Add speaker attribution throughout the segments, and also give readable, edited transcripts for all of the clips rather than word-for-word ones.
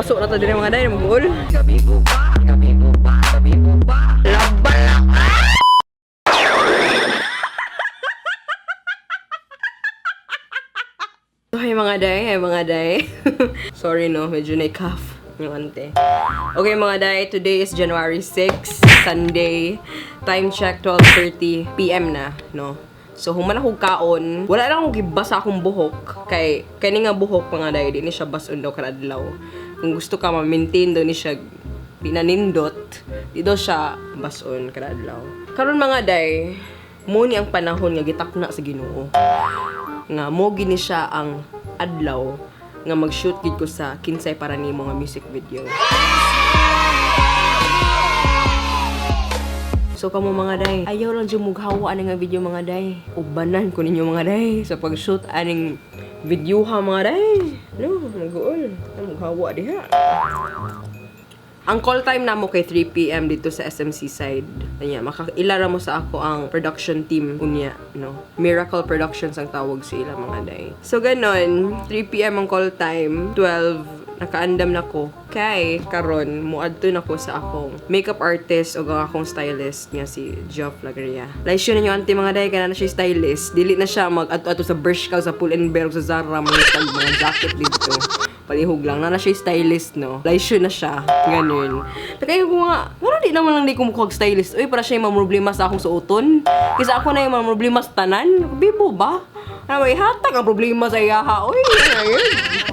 Speaker 1: Paso na to din mga day, mag-uol. So, hi mga day, hi mga day. Sorry no, medyo na-cough yung ante. Okay mga day, today is January 6, Sunday. Time check, 12:30 PM na, no? So, human akong kaon. Wala lang akong gibasa akong buhok. Kay, kani nga buhok mga day, di ni siya basun daw karadlaw. Kung gusto ka ma-maintain daw ni siya, di na nindot, di daw siya basun karadlaw. Karon mga day, mo ni ang panahon nga gitakna sa Ginoo nga mo gini siya ang adlaw nga mag-shoot gid ko sa Kinsay Para Nimo nga music video. So kamo mga day, ayaw lang jud mughawa ani nga video mga day. Ubanan ko ninyo mga day sa pag-shoot aning video ha mga day. No, maguol. Mughawa diha. Ang call time namo kay 3 PM dito sa SMC side. Anya, makailara mo sa ako ang production team unya, no. Miracle Productions ang tawag sa ila mga day. So ganon, 3 PM ang call time, 12 nakaandam na ko kay karon muadto na ko sa akong makeup artist o ang akong stylist nga si Geoff Lagria. Laisyo ninyo auntie mga day kana na siya stylist. Dili na siya mag adto sa Bershka sa Pull and Bear sa Zara mga tag mga jacket dito. Palihog lang na na siya stylist, no. Laisyo na siya ganun. Kaya ko nga wala di naman lang di ko mukhang stylist. Uy, para siya yung mamroblema sa akong suoton. Kaysa ako na yung mamroblema sa tanan. Bibo ba? Ano, may hatag ang problema sa iyaha. Uy, ayun.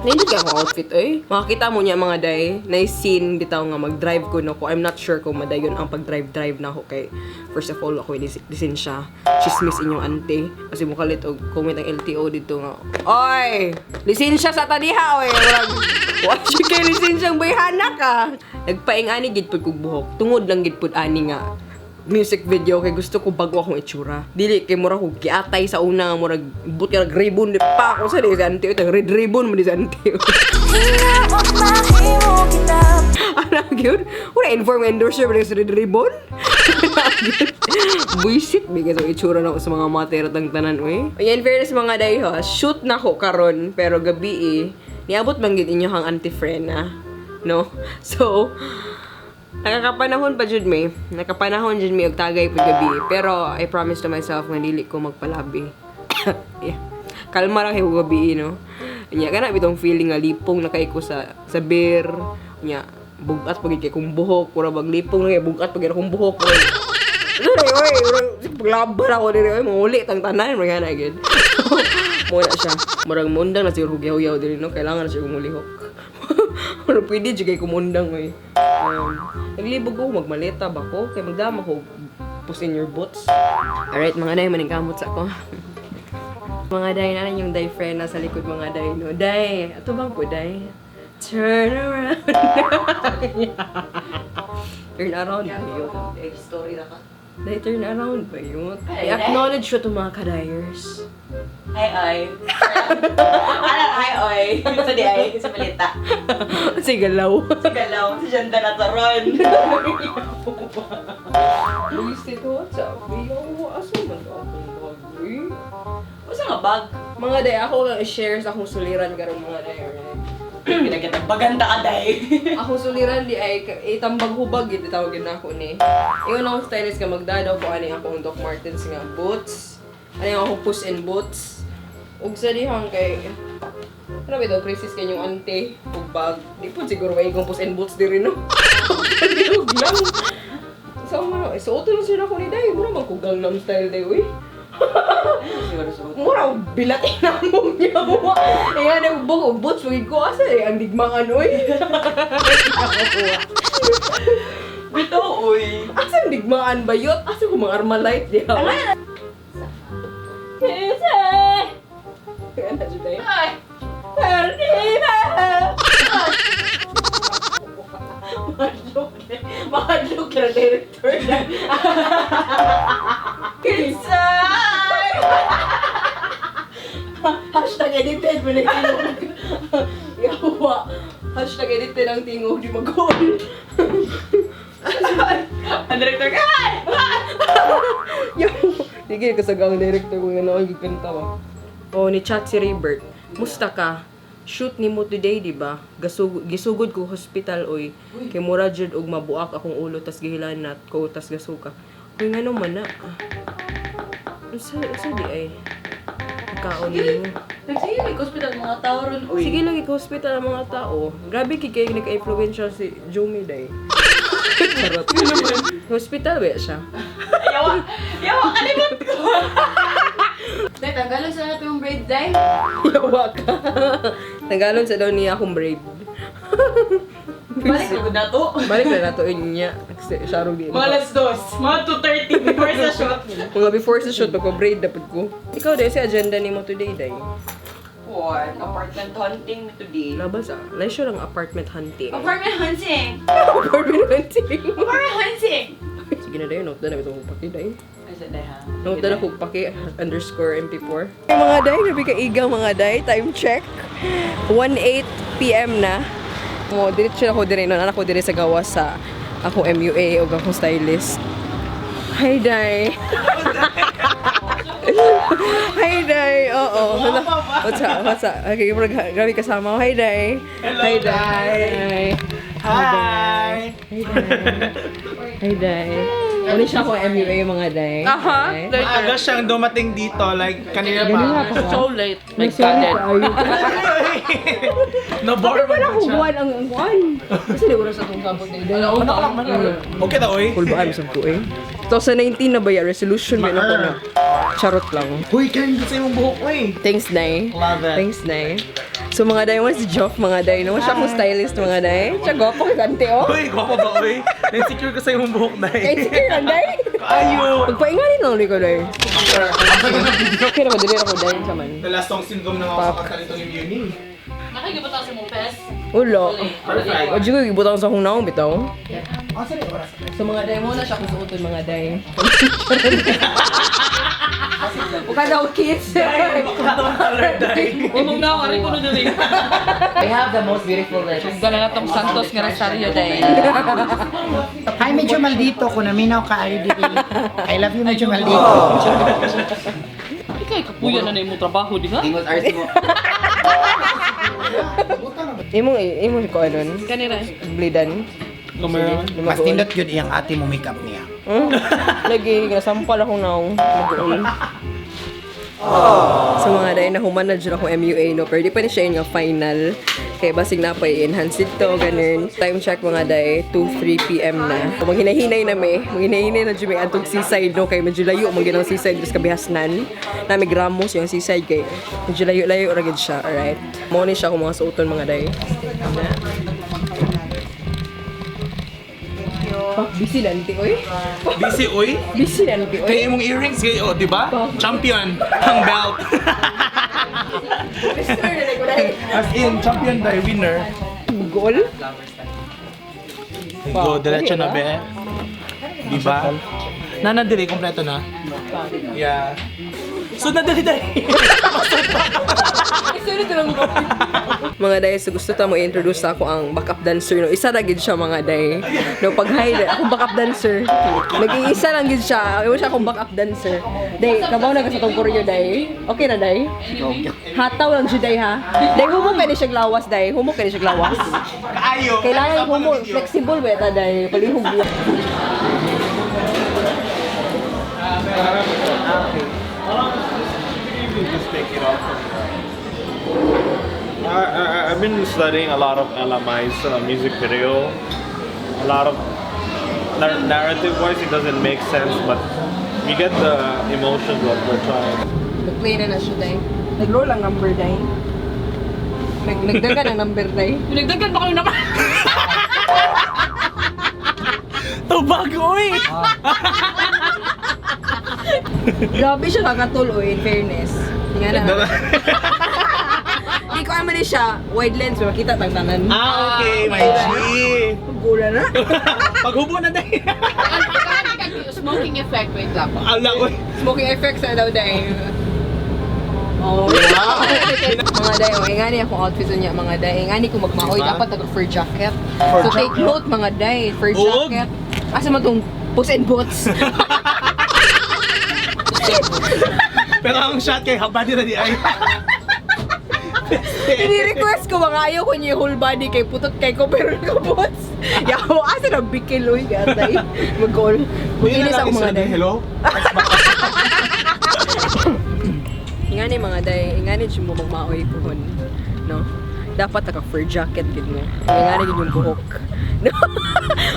Speaker 1: Nindot kaya akong outfit, uy. Makakita mo niya mga day, na scene bitaw nga mag-drive ko no ko. I'm not sure kung madayon ang pag-drive-drive na ako kay first of all ako lisensya. Chismis inyong ante. Kasi mukalit og comment ang LTO dito nga. Oy! Lisensya sa taniha, oy! Murag, wa siya kay lisensyang bayhana ka. Nagpaing ani gid pud kog buhok. Tungod lang gid pud ani nga music video kay gusto ko bago akong itsura. Dili kay mura ko giatay sa una nga murag but ka ribbon di pa ako sa di sa ante ito red ribbon mo di sa ante. Ano gyud? Wala inform endorser ba sa red ribbon? Buisit bigay sa itsura na ako sa mga matera tang tanan oy. Ayan, fairness mga day ho, shoot na ko karon pero gabi eh niabot man gid inyo hang auntie friend na. No? So, nakakapanahon pa jud mi. Nakapanahon jud mi og tagay pud gabi. Pero I promise to myself nga dili ko magpalabi. Yeah. Kalma ra kay ko gabi, no. Nya kana bitong feeling nga lipong na kay ko sa beer. Nya bugat pag kay kong buhok, ura bag lipong na kay bugat pag akong buhok. Dili oy, paglaban ako dili oy, manguli tang tanan mga na gid. Mo na siya. Murag mundang na siguro huyaw-huyaw dili no, kailangan na siya mulihok. Pero pwede jud kay kumundang oy. Naglibog ko, magmaleta ba ko? Kay magdama ko, puss in your boots. Alright, mga day, maningkamot sa ako. Mga day, nanan yung day friend na sa likod mga day, no? Day, ato bang po, day? Turn around. Turn around ba yun?
Speaker 2: Story na ka.
Speaker 1: Day, turn around ba yun?
Speaker 2: Ay,
Speaker 1: I-acknowledge ko itong mga kadayers.
Speaker 2: Ay, ay. Ano, ay, ay. Sa di ay, sa balita.
Speaker 1: Sa galaw.
Speaker 2: Sa galaw, sa janda na taron.
Speaker 1: Luis, ito, sabi, ako, asa man to akong bag, eh?
Speaker 2: Usa nga bag.
Speaker 1: Mga day, ako lang i-share sa akong suliran karong mga day, alright?
Speaker 2: Pinagkatag baganda ka, day.
Speaker 1: Akong suliran di ay itambag hubag gid tawag gid nako ni. Ingon akong stylist nga magdadaw ko ani akong Doc Martens nga boots. Ani ang akong puss in boots. Ug sa dihang kay ano ba ito, crisis kay yung ante ug bag. Di po siguro may igong puss in boots diri no. Palihog lang. Sa mo suoto lang sila ko ni day. Mura man ko Gangnam Style day uy.
Speaker 2: Siguro suot.
Speaker 1: Mura bilatin na mo niya. Ayan ang buhok boots wag ko asa eh ang digmangan uy.
Speaker 2: Bitaw, uy.
Speaker 1: Asa ang digmaan ba yun? Asa ko mga armalite di ba? Kese! Ano siya tayo?
Speaker 2: Ay!
Speaker 1: Perdina! Mahadlok na. Mahadlok na director na.
Speaker 2: Kinsay!
Speaker 1: #edited mo na tingog. Yawa. #edited ang tingog di mag-call.
Speaker 2: Ang director ka! Ay!
Speaker 1: Yawa. Sige, kasagang director ko nga naman giganta ba. Oh, ni chat si Rebert. Musta ka? Shoot nimo today, di ba? Gisugod ko hospital oy. Kay mura jud og mabuak akong ulo tas gihilanat ko tas gasuka. Uy, ngano man na? Unsa di ay? Kaon nimo.
Speaker 2: Nagsige may hospital mga tao ron, uy.
Speaker 1: Sige lang, hospital ang mga tao. Grabe kay kay nagka-influential si Jomi day. Charot. Hospital ba siya?
Speaker 2: Yawa, yawa, kalimot ko. Day, tanggalon sa natin yung braid, day.
Speaker 1: Yawa ka. Tanggalon sa daw niya akong brave.
Speaker 2: Balik na na to.
Speaker 1: Balik na nato niya. Kasi siya ro
Speaker 2: Mga alas dos. Mga 2:30 before sa shoot.
Speaker 1: Mga before sa shoot, magpa-braid dapat ko. Ikaw, day, sa agenda nimo today, day.
Speaker 2: What? Apartment hunting today.
Speaker 1: Labas ah. Leisure ang apartment hunting.
Speaker 2: Apartment hunting!
Speaker 1: Apartment hunting.
Speaker 2: Apartment hunting!
Speaker 1: Sige na, day. Note na na itong paki, day.
Speaker 2: Ay, sa day ha?
Speaker 1: Note na kung paki_mp4. Mga day, grabe ka igang mga day. Time check. 1:08 PM na. Mo, diretso na ako dire no. Anak ko dire sa gawas sa akong MUA o akong stylist. Hi, day. Hi, day. Oo. What's up? What's up? Okay, grabe kasama ko. Hi, day.
Speaker 3: Hello,
Speaker 1: Hi, day.
Speaker 3: Hi!
Speaker 1: Hi, day. Hi, day. Muna siya akong MUA, mga day.
Speaker 2: Aha.
Speaker 1: Hi.
Speaker 3: Maaga siyang dumating dito, like kanina
Speaker 1: Ganun
Speaker 3: pa.
Speaker 1: pa.
Speaker 2: So late.
Speaker 1: My God.
Speaker 3: No-bore
Speaker 1: Wala
Speaker 3: man
Speaker 1: ko
Speaker 3: siya.
Speaker 1: buwan ang buwan. Kasi di oras atong sabot na idol.
Speaker 3: Ano ka lang man? Okay na, oy.
Speaker 1: Kulbaan sa ko eh. 2019 na ba ya? Resolution may na ko na. Charot lang.
Speaker 3: Uy, kaya sa imong buhok, oy.
Speaker 1: Thanks, Nay.
Speaker 3: Love it.
Speaker 1: Thanks, Nay. So mga day, si Joff mga day. No, siya akong stylist mga day. Siya gwapo kay kante oh.
Speaker 3: Uy, gwapo ba, oy? Na-insecure ko sa imong buhok, day.
Speaker 1: Insecure lang, day.
Speaker 3: Ayo!
Speaker 1: Magpainganin lang ulit ko, day. Okay na ko, dili na ko, day. Sa man.
Speaker 3: The last song syndrome na ako sa kanta nito ni Muni.
Speaker 2: Nakikibot ako sa mong pes.
Speaker 1: Ulo.
Speaker 3: Perfect.
Speaker 1: O, ko, ibutang sa akong naong bitaw.
Speaker 3: Ah, sorry, oras.
Speaker 1: So mga day, muna siya kung suoton mga day. Mukha daw kids.
Speaker 2: Umong na ako, aray ko na dali.
Speaker 4: I have the most beautiful lips.
Speaker 2: Gala na tong Santos nga Rosario day.
Speaker 5: Hi, medyo maldito. Kung naminaw ka, ari dili. I love you, medyo maldito.
Speaker 2: Ikay, kapuya na na imong trabaho, di ha?
Speaker 4: Ingot arts mo.
Speaker 1: Imong imong ko anon.
Speaker 2: Kanira.
Speaker 1: Blidan.
Speaker 5: Mas nindot yun iyang ate mo makeup niya.
Speaker 1: Lagi ginasampal akong naong. Mag-uol. So mga day na human na dyan ako MUA no, pero di pa ni siya yun nga final. Kaya basig na pa i-enhance dito, ganun. Time check mga day, 2-3 PM na. So, maghinahinay na may, maghinahinay na dyan may antog seaside no, kay medyo layo, mangginang seaside, just kabihasnan. Na may gramos yung seaside kay medyo layo-layo ra gid siya, alright. Mo ni siya akong mga suoton mga day. Na. Pak, busy na anti, oy.
Speaker 3: Busy, oy.
Speaker 1: Busy na anti, oy.
Speaker 3: Kaya imong earrings kayo, oh, di ba? Champion! Ang belt! As in, champion by winner.
Speaker 1: Goal?
Speaker 3: Go, diretso na, be. Di ba? Nana, dili, kompleto na. Yeah. So, nadali dali.
Speaker 1: Mga day, so gusto ta mo i-introduce ako ang backup dancer no. Isa ra gid siya mga day. No pag hi akong backup dancer. Nag-iisa lang gid siya. Ewan siya akong backup dancer. Day, kabaw na ka sa tong choreo day. Okay na day. Hataw lang siya day ha. Day humok kay ni siya lawas day. Humok kay ni siya lawas.
Speaker 3: Kaayo.
Speaker 1: Kailangan humok, flexible ba ta day. Palihog lang.
Speaker 6: Just take it off. I've been studying a lot of LMI's music video. A lot of narrative-wise, it doesn't make sense, but we get the emotions what we're trying.
Speaker 1: Nag-play na na siya day. Nag-roll ang number day. Nagdagan ang number day.
Speaker 2: Pinagdagan ba kayo naman?
Speaker 3: Tubag, oy!
Speaker 1: Grabe siya kakatuloy, in fairness. Nga na. Hindi ko alam ni siya, wide lens, makita tang tanan.
Speaker 3: Ah, okay, my G.
Speaker 1: Gula na.
Speaker 3: Paghubo na dahil.
Speaker 2: Smoking effect, wait lang.
Speaker 3: Ala, oy.
Speaker 1: Smoking effects na daw dahil. Oh. Mga day, oh, ingani akong outfit niya mga day. Ingani ko magmaoy,
Speaker 3: Diba?
Speaker 1: dapat nag fur jacket.
Speaker 3: Fur
Speaker 1: So take
Speaker 3: jacket.
Speaker 1: note mga day, fur
Speaker 3: Og.
Speaker 1: jacket. Asa man tong Puss in Boots?
Speaker 3: Pero ang shot kay Habadi na di ay.
Speaker 1: Ini-request ko mga ayaw ko niya whole body kay putot kay ko pero nakabos. Yaw, asa na bikil uy gatay. Mag-call. Mag-inis ang mga day.
Speaker 3: Hello?
Speaker 1: Ingani mga day, ingani jud mo magmaoy puhon. No? Dapat naka fur jacket gid mo. Ingani gid yung buhok. No?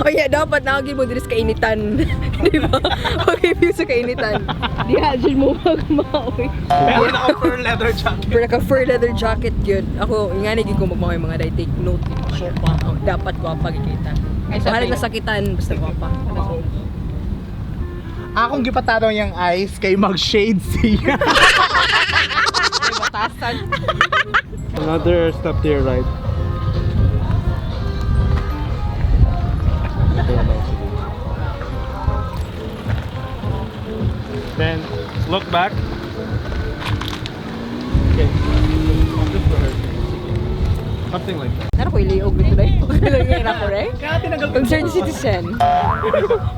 Speaker 1: O yeah, dapat na gid mo diri sa kainitan. Di ba? Okay, view sa kainitan. Diha jud mo magmaoy.
Speaker 3: Pero naka-fur leather jacket.
Speaker 1: Pero naka fur leather jacket yun. Ako, ingani gid ko magmaoy mga day, take note.
Speaker 3: Sopa.
Speaker 1: Oh, dapat gwapa gid kita.
Speaker 2: Ay, sabi.
Speaker 1: Bahalag nasakitan, basta gwapa.
Speaker 3: Akong gipatanaw niyang eyes kay mag-shade siya.
Speaker 2: Batasan.
Speaker 6: Another step to your right. Then look back. Okay. Just for her. Sige. Something like that.
Speaker 1: Nara ko iliog dito day. Kailangan na ko rin.
Speaker 3: Kaya tinanggal ko.
Speaker 1: Concerned citizen.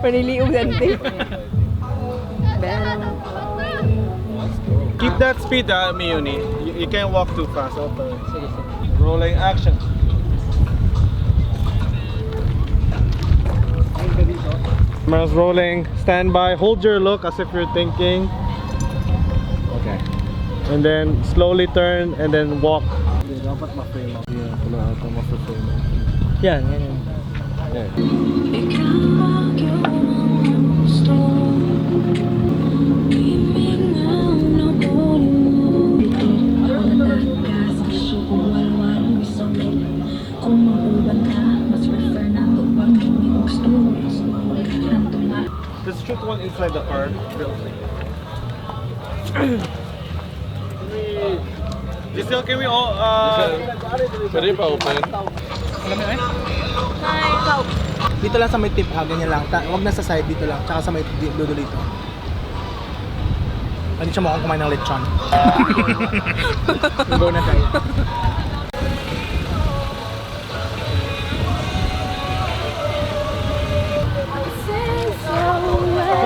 Speaker 1: Paniliog dante. Bell.
Speaker 6: Keep that speed, Miyuni. You can't walk too fast. Okay. Rolling action. Cameras rolling. Stand by. Hold your look as if you're thinking.
Speaker 3: Okay.
Speaker 6: And then slowly turn and then walk. Dapat ma-frame ako. Yeah, wala ata ma-frame.
Speaker 3: Yan, yan, yan.
Speaker 6: Yeah. Let's shoot one inside the car. Giselle, can we all
Speaker 7: Pwede pa open?
Speaker 3: Alam mo yun? Dito lang sa may tip ha, ganyan lang. Wag na sa side, dito lang. Tsaka sa may dulo dito. Hindi siya mukhang kumain ng lechon. Go na tayo.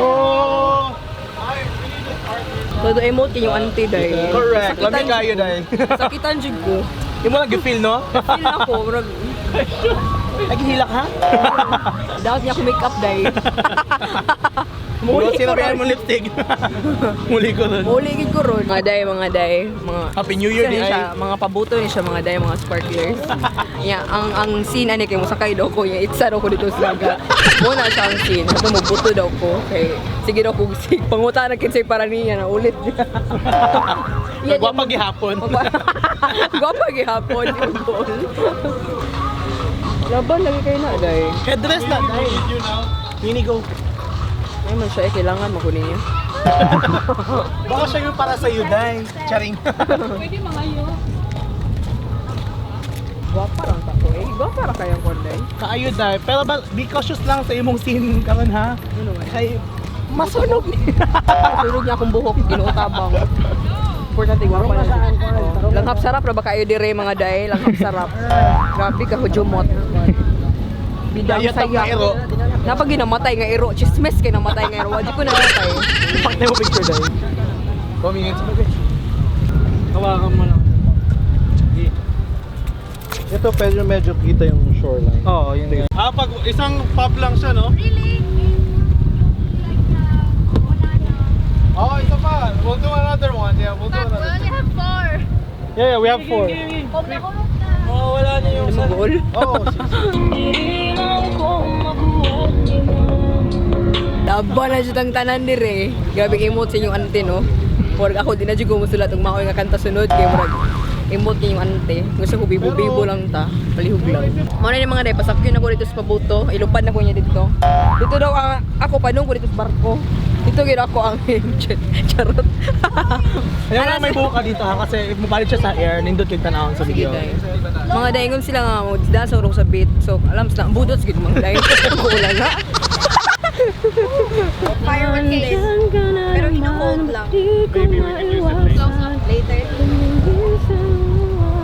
Speaker 6: Oh!
Speaker 1: Todo emote kay yung auntie day.
Speaker 3: Correct. Lami
Speaker 1: Sakitan-
Speaker 3: kayo dahil.
Speaker 1: Sakitan jud ko.
Speaker 3: Yung mo lang feel no?
Speaker 1: Feel ako, murag
Speaker 3: Naghihilak ha?
Speaker 1: dapat niya ako make up day.
Speaker 3: Muli
Speaker 1: Muli ko
Speaker 3: sinabihan
Speaker 1: ron.
Speaker 3: mo lipstick. Muli ko ron.
Speaker 1: Muli gid ko ron. Mga day, mga day, mga
Speaker 3: Happy New Year
Speaker 1: Ano
Speaker 3: di
Speaker 1: siya,
Speaker 3: ay.
Speaker 1: mga pabuto ni siya mga day, mga sparklers. Yeah, ang scene ani kay mosakay daw ko, yung itsa daw ko dito sa daga. Mo na siya ang scene. Sabi mo buto daw ko kay sige daw ko sig panguta na kinsay para niya na ulit niya. Yan,
Speaker 3: Gwapa gihapon.
Speaker 1: Gwapa gihapon yung goal. Laban lagi kayo na, day.
Speaker 3: Headdress na dahil. Mini go.
Speaker 1: Ay man siya, eh, kailangan mo kunin niya.
Speaker 3: Baka siya yung para sa iyo, Day. Charing.
Speaker 2: Pwede mga yun.
Speaker 1: Gwapa lang ta ko eh. Gwapa ra kayang konday.
Speaker 3: Kaayo, Day. Pero ba, be cautious lang sa imong scene karon ha.
Speaker 1: Ano man?
Speaker 3: Kay masunog niya.
Speaker 1: Tulog niya akong buhok, ginuutabang. Importante, gwapa na. Oh. Langhap sarap ra ba kayo dire mga day? Langhap sarap. Grabe ka hujumot. Bidang
Speaker 3: Dayat ang
Speaker 1: saya.
Speaker 3: iro.
Speaker 1: Napag ginamatay nga iro. Chismes kay namatay nga iro. Wadi ko namatay.
Speaker 3: Pakita mo picture, Day. Coming in.
Speaker 6: Hawakan mo lang. Ito medyo medyo kita yung shoreline.
Speaker 3: Oo, yun yun.
Speaker 6: Ah, pag isang pop lang siya, no?
Speaker 2: Really?
Speaker 6: Oh, isa pa. We'll do another one. Yeah, we'll do
Speaker 2: We
Speaker 6: another.
Speaker 2: only have four.
Speaker 6: Yeah, we have four.
Speaker 2: Kung nakulog na.
Speaker 3: Oh, wala na yung
Speaker 1: Ano goal?
Speaker 6: Oh, sige.
Speaker 1: Laban na jud ang tanan dire. Grabe emote sa inyong ante no. Murag ako di na jud ko musulat og maoy nga kanta sunod kay murag emote niya yung ante. Gusto ko bibo-bibo lang ta. Palihog lang. Mao na ni mga day pasakyon ako dito sa pabuto. Ilupad na ko niya dito. Dito daw ang ako padung ko dito sa barko. Dito gid ako ang charot.
Speaker 3: Ayaw na may buhok ka dito ha kasi if mapalit siya sa air, nindot yung tanawon sa
Speaker 1: Sige
Speaker 3: video.
Speaker 1: day. Mga daingon sila nga mo dance sa sa beat. So alam sila budots gid mga day. Wala na.
Speaker 2: Firework case. Pero hino-hold lang.
Speaker 6: Maybe we can use it later.
Speaker 2: Later.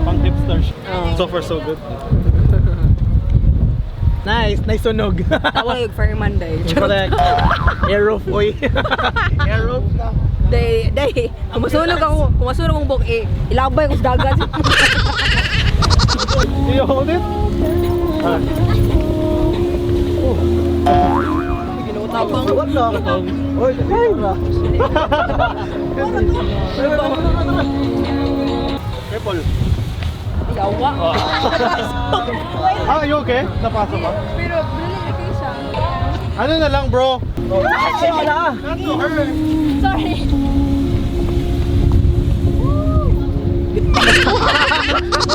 Speaker 6: Pang hipster.
Speaker 1: Oh.
Speaker 6: So far, so good.
Speaker 3: Nice, nice sunog.
Speaker 1: Tawag yung fireman day. Charot.
Speaker 3: Correct. Air roof, oy. Air roof na.
Speaker 1: Day, day. Kung masunog ako, kung masunog akong buhok, eh, ilabay ko sa dagat.
Speaker 6: Do you hold it?
Speaker 1: Ginutapang.
Speaker 6: Oy, Careful.
Speaker 1: Yawa.
Speaker 6: Ah, you okay? Napasok ka?
Speaker 2: Pero, dali na kayo siya.
Speaker 6: Ano na lang, bro? Not to her.
Speaker 2: Sorry.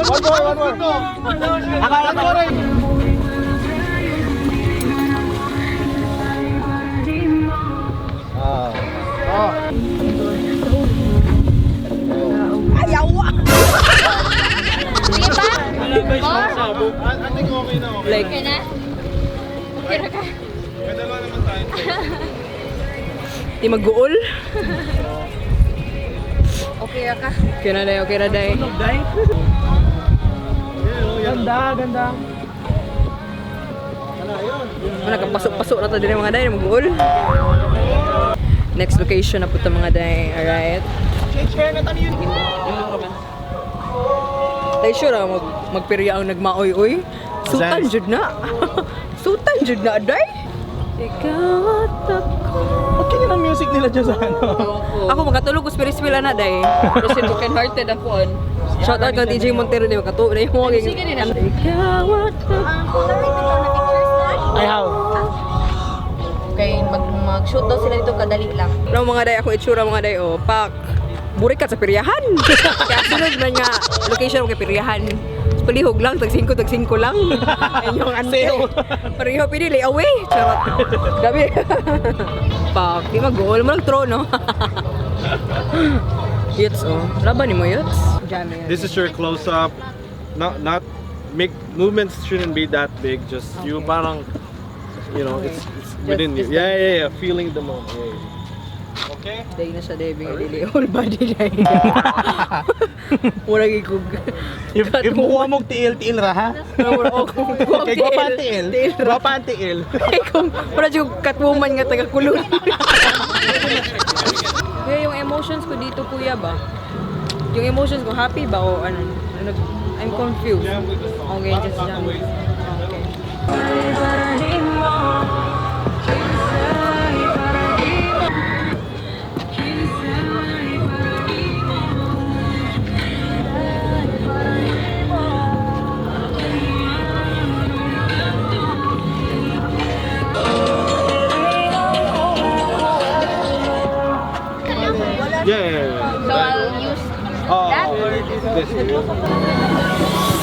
Speaker 6: One more, one more. One more. Eh. Ah. Oh.
Speaker 1: Ayawa.
Speaker 2: Sige pa?
Speaker 6: I think okay na, okay.
Speaker 1: Like,
Speaker 2: Okay na? Okay na ka?
Speaker 6: May dalawa naman tayo.
Speaker 1: Di mag-goal.
Speaker 2: Okay na ka?
Speaker 1: Okay na day, okay na day.
Speaker 3: Ganda, ganda.
Speaker 1: Wala ka pasok-pasok na to din mga day, mag-goal. Next location na po ito mga day. Alright.
Speaker 3: Change hair na tayo yun.
Speaker 1: Tay sure ah, magperya ang nagmaoy-oy. Sutan
Speaker 6: Zens.
Speaker 1: jud na. Sutan jud na day. Ikaw at ako.
Speaker 3: Okay yun ang music nila dyan sa ano.
Speaker 1: Ako makatulog ko spirit na day. Pero si broken hearted ako on. Shout out kang DJ Montero di makatulog na yung mga
Speaker 2: Sige din na.
Speaker 1: Ikaw at ako.
Speaker 3: Ay, how?
Speaker 2: Okay, mag-shoot daw sila dito kadali lang.
Speaker 1: Ano mga day ako itsura mga day oh, pak. Burik ka sa piryahan. Kaya sunod na nga location mo kay piryahan. Palihog lang, tag 5, tag 5 lang. Ayun yung ante. Pareho pinili, away. Charot. Gabi. Pak, di mag-goal mo lang throw, no? Yuts, oh. Laban ni mo, Yuts.
Speaker 6: This is your close up. Not make movements shouldn't be that big. Just you parang it's within you. Yeah. Feeling the moment. Yeah. Okay.
Speaker 1: Day na siya, Debbie. Nga dili. Whole body day. Wala gigug.
Speaker 3: If mukuha mong tiil-tiil ra, ha? Okay, gwapa ang tiil. Gwapa ang tiil.
Speaker 1: Ay, kung wala yung Catwoman nga taga kulon. Kuya, yung emotions ko dito, kuya ba? Yung emotions ko, happy ba o ano? Ano I'm confused.
Speaker 6: Jam with the song.
Speaker 1: Okay,
Speaker 6: Not-
Speaker 1: just
Speaker 6: not
Speaker 1: jam.
Speaker 6: the waist.
Speaker 1: Okay.
Speaker 6: Yeah.
Speaker 2: So I'll use
Speaker 6: Oh, this.